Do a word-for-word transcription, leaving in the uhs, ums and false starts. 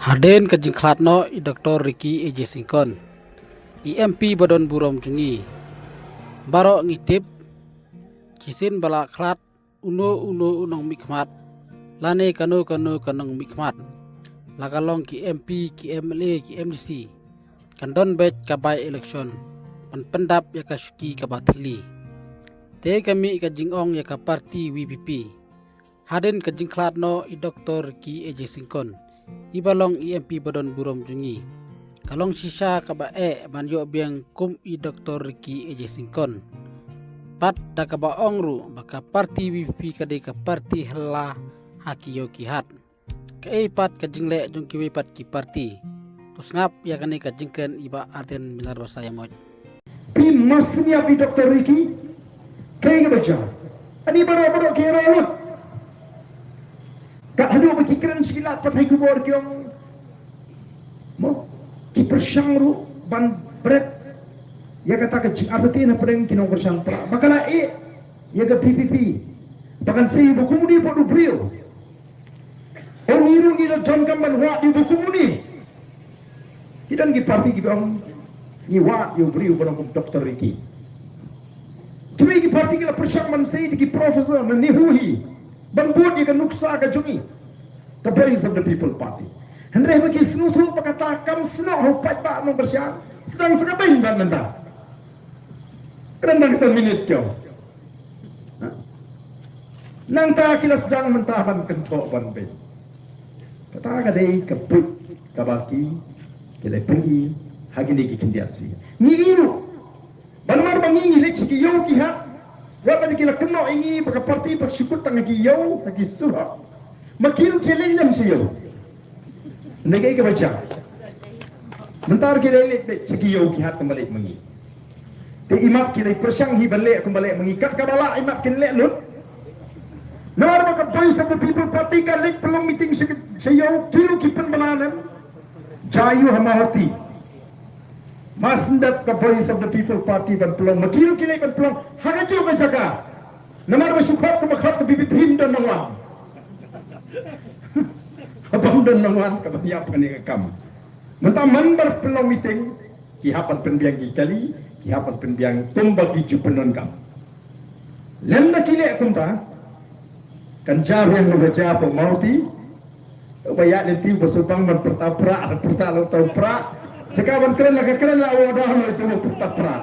Hadien ka jingkhlad noh i Doktor Ricky A J Syngkon, i M P ba don burom jong ngi, baroh ngi tip, shisien ba la khlad uno uno u nongmihkhmat lane kano kano ka nongmihkhmat, la ka long ki M P, ki M L A, ki M D C, kan don beit ka by-election ban pyndap ïa ka shuki kaba thylli. Te ka mih ka jingong ïa ka parti V P P. Hadien ka jingkhlad noh i Doktor Ricky A J Syngkon, i ba long i M P ba don burom jong ngi, ka long shisha kaba eh ban ïoh biang kum i Doktor Ricky A J Syngkon. Pat da kaba ong ruh ba ka parti V P P ka dei ka parti hella ha ki ïew ki hat. Kaei pat ka jingleh jong kiwei pat ki parti? To sngap ïa kane ka jingkren i Bah Ardent Miller Basaiawmoit. Phi mar sniap i Doktor Ricky. Kaei kaba jia? Ani baroh baroh ki ïaroh lut. Kat haduh ba ki kren sha ki lad pathai khubor ki ong, mo, ki pyrshang ruh ban bret ïa kata ka jingartatien hapdeng ki nongkyrshan Prah ba ka la ïeh ïa ka V P P. Ba kan sei ba kum une pat u briew. Ong ngi ruh ngi la donkam ban wad ïa u ba kum une. Ki don ki parti kiba ong ngi wad ïa u briew ba long kum Doktor Ricky. Kiwei ki parti ki la pyrshang ban sei da ki professor na NEHU hi ban bud ïa ka nuksa ka jong ngi, ka Voice of the People Party. Hynrei ba ki sngewthuh ba kata kam snoh ha u paidbah nongkyrshan, sdang sa ka beiñ bad mynta. Kren dang san minit keiñ. Ha? Nangta ki la sdang mynta ban kynthoh ban beiñ. Kata ka dei ka buit kaba ki, ki la pynïaid ha kine ki khyndiat sien. Ngi ïohi ruh ba namar ba ngi ngi leit sha ki ïew ki hat, wat la ki la kynnoh ïa ngi ba ka parti ba shu kut tang ha ki ïew ha ki surok, ma ki ruh ki leit lem sha ïew. Ngi kaei kaba jia? Mynta ki leit leit sha ki ïew ki hat kumba leit ma ngi. Te imat ki leit pyrshang hi ban leh kumba leh ma ngi, kat kaba lah imat kin leh lut. Namar ba ka Voice of the People Party ka leit pynlong meeting sha, sha ïew, ki ruh ki pynbna lem. Jia ïa u ha Mawhati. Mar shen dep ka Voice of the People Party ban pynlong, ma ki ruh ki leit ban pynlong ha kajuh ka jaka. Namar ba shu khot kumba khot ka B B P, ym don nongwan. Haba ym don nongwan kaban ïap kane ka kam. Mynta man ba pynlong meeting, ki hap ban pynbiang ki kali, ki hap ban pynbiang kumba ki ju pyndonkam. Lymda ki leh kumta, kan jia biang, ba jia hapoh Mawhati. Ba ïa lynti ba shu bang ban pyrta Prah, pyrta la u tau Prah. Jaka ban kren la ka kren la, u da la u tau pyrta Prah.